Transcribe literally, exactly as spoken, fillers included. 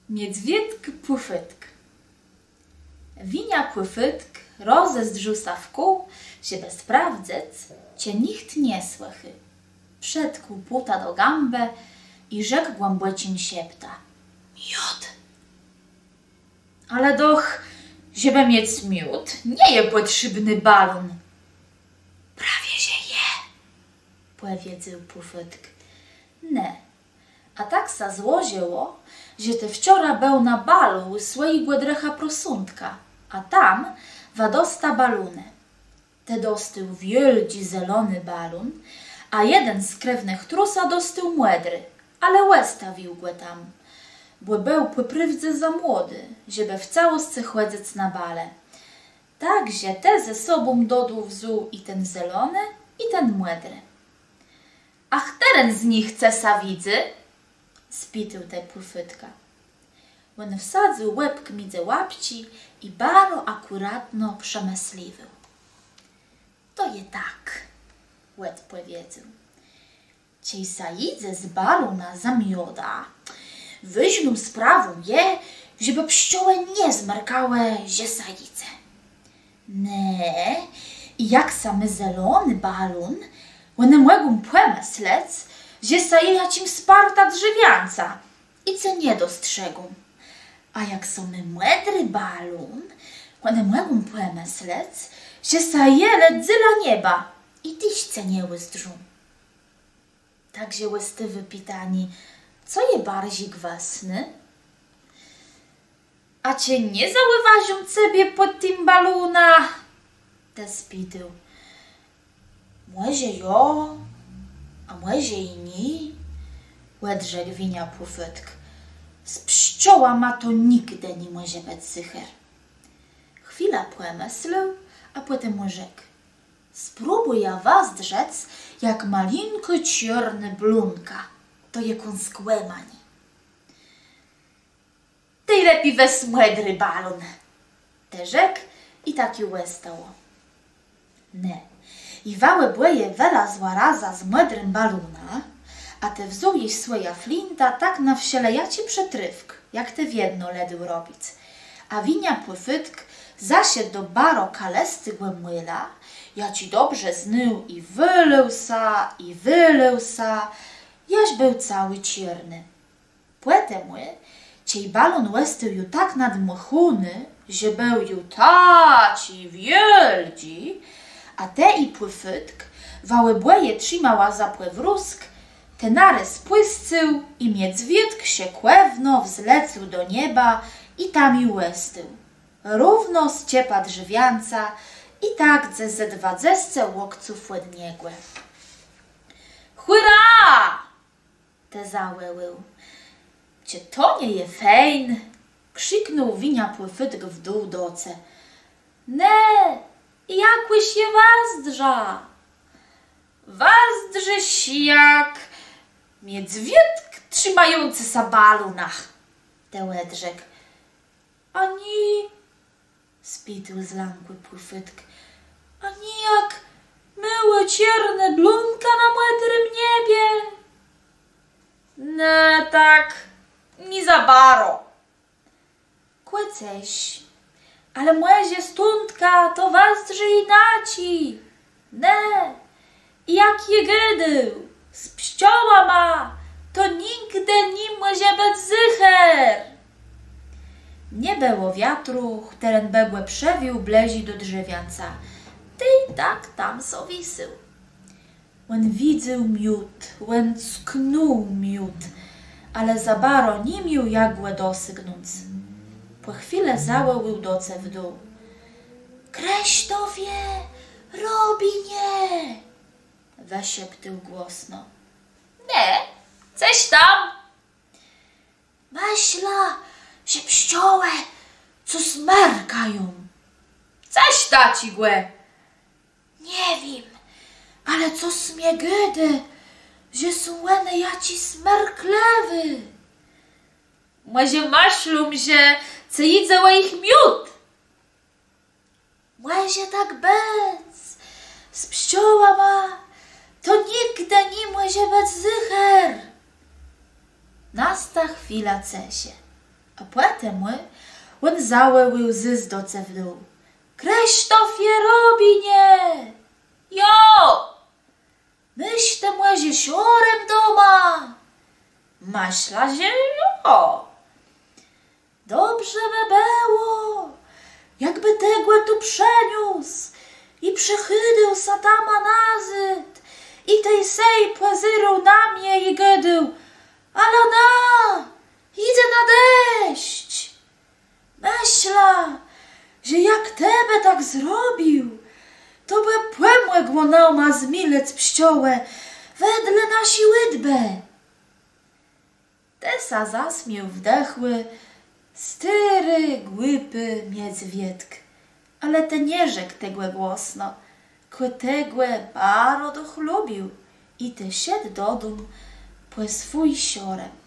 Miedzwiôdk Pùfôtk. Winia Pùfôtk rozezdrzôł sã wkół, żebë sprawdzëc, czë nicht nie słëchô. Przëtkł pôtã do gãbë i rzekł głãbòczim szeptã: „Miód!” „Ale doch, żebë miec miód, nie je pòtrzébny balón.” „Prawie że je”, pòwiedzôł Pùfôtk. „Në, a tak sã złożëło, że të wczora béł na balu ù swòjégò drëcha Prosątka, a tam wa dosta balónë. Të dostôł wiôldżi zelony balón, a jeden z krewnëch Trusa dostôł mòdri, ale òstawił gò tam, bò béł pò prôwdze za młodi, żebë w całoscë chòdzëc na bale. Tak że të ze sobą dodóm wzął i ten zelony, i ten mòdri.” „A chtëren z nich cë sã widzy?” spitôł të Pùfôtka. Òn wsadzył łeb midzë łapczi i baro akùratno przemësliwôł. „To je tak”, òdpòwiedzôł. „Czej sã jidze z balónã za miodã, wôżną sprawą je, żebë pszczołë nie zmerkałë, że sã jidze. Në, i jak sã mô zelony balón, òne mògą pòmëslec, że sã je jaczim spartã drzewiãcã i ce nie dostrzegą. A jak sã mô mòdri balón, òne mògą pòmëslec, że sã je le dzélã nieba i téż ce nie ùzdrzą. Tak że òstôwô pitanié, co je barżi gwësné?” „A czë nie zaùwôżą cebie pòd tim balónã?” të spitôł. „Mòże jo, a mòże i nié”, òdrzekł Winia Pùfôtk. „Z pszczołama to nigdë ni mòże bëc zycher.” Chwilã pòmëslôł, a pòtemù rzekł: „Spróbùjã wëzdrzec jak malinkô czôrnô blónka. To je kąsk òmani.” „Tej lepi wez mòdri balón”, të rzekł, i tak ju òstało. Në, i wa òbòje wëlazła razã z mòdrim balónã, a të wzął jesz swòjã flintã tak na wszelejaczi przëtrôfk, jak të wiedno lëdôł robic. A Winia Pùfôtk zaszedł do baro kalëstégò mòla, jaczi dobrze znôł, i wôlôł sã, i wôlôł sã, jaż béł całi czôrny. Pòtemù, czej balón òstôł ju tak nadmùchóny, że béł ju taczi wiôldżi, a të i Pùfôtk wa òbòje trzimała za pòwrózk, të narôz pùscył i miedzwiôdk szëkòwno wzlecył do nieba i tam ju òstôł. Równo z czëpã drzewiãca i tak ze, ze dwadzesce łokców òd niegò. „Hùra!” të zawòłôł. „Czë to nie je fejn?” krziknął Winia Pùfôtk w dół do ce. „Në, jakùż jô wëzdrzã?” „Wëzdrzisz jak miedzwiôdk trzimający sã balóna”, të òdrzekł. „A nié”, spitôł zlãkłi Pùfôtk, „a nié jak môłô czôrnô blónka na mòdrim niebie?” „Në tak, nié za baro”. „Kò cëż, ale mòże stądka to wëzdrzi jinaczi. Në, jak jô gôdôł, z pszczołama to nigdë ni mòże bëc zycher”. Nie bëło wiatru, chtëren bë gò przëwiôł blëżi do drzewiãca. Tej tak tam so wisôł. Òn widzôł miód, òn cknął miód, ale za baro ni miôł jak gò dosygnąc. Pò chwilë zawòłôł do ce w dół: „Krësztofie Robinie!” wëszeptôł głosno. „Në, cëż tam?” „Mëszlã, że pszczołë cos merkają.” „Cëż taczégò?” „Nie wiém, ale cos mie gôdô, że są òne jaczés merklëwé.” „Mòże mëszlą, że cë jidze ò jich miód?” „Mòże tak bëc. Z pszczołama to nigdë ni mòże bëc zycher.” Nasta chwila cëszë. A pòtemù òn zawòłôł zôs do ce w dół: Krësztofie Robinie! Jo! Môsz të mòże szorëm doma? Mëszlã, że jo. Dobrze bë bëło, jakbë të gò tu przëniósł i przechôdôł sã tam a nazôd, i tej-sej pòzérôł na mie i gôdôł: Alô, na, jidze na deszcz. Mëszlã, że jak të bë tak zrobił, to bë pòmògło nama zmilëc pszczołë wedle naszi ùdbë. Tej sã zasmiôł w dëchù stôri, głupi miedzwiôdk, ale tej nie rzekł tegò głosno, kò tegò baro doch lubił i tej szedł dodóm pò swój szorëm.